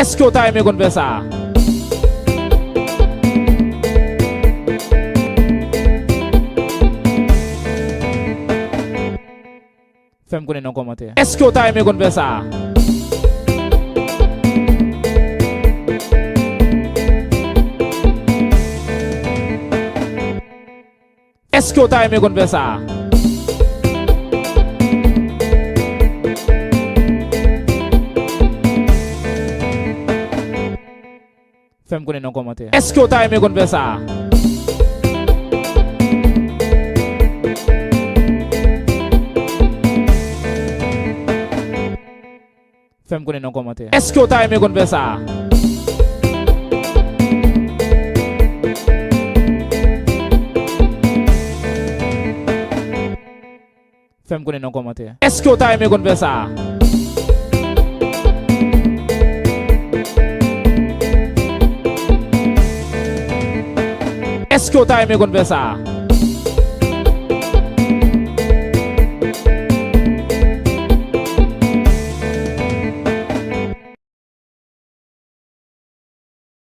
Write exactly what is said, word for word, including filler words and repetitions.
Èske w ta renmen konn fè sa a? Fè m konnen nan kòmantè. Èske w ta renmen konn fè sa a? Èske w ta renmen konn fè sa a? Fè m konnen nan kòmantè. Èske w ta renmen konn fè sa a? Fè m konnen nan kòmantè. Èske w ta renmen konn fè sa a? Fè m konnen nan kòmantè. Èske w ta renmen konn fè sa a? Èske w ta renmen konn fè sa a?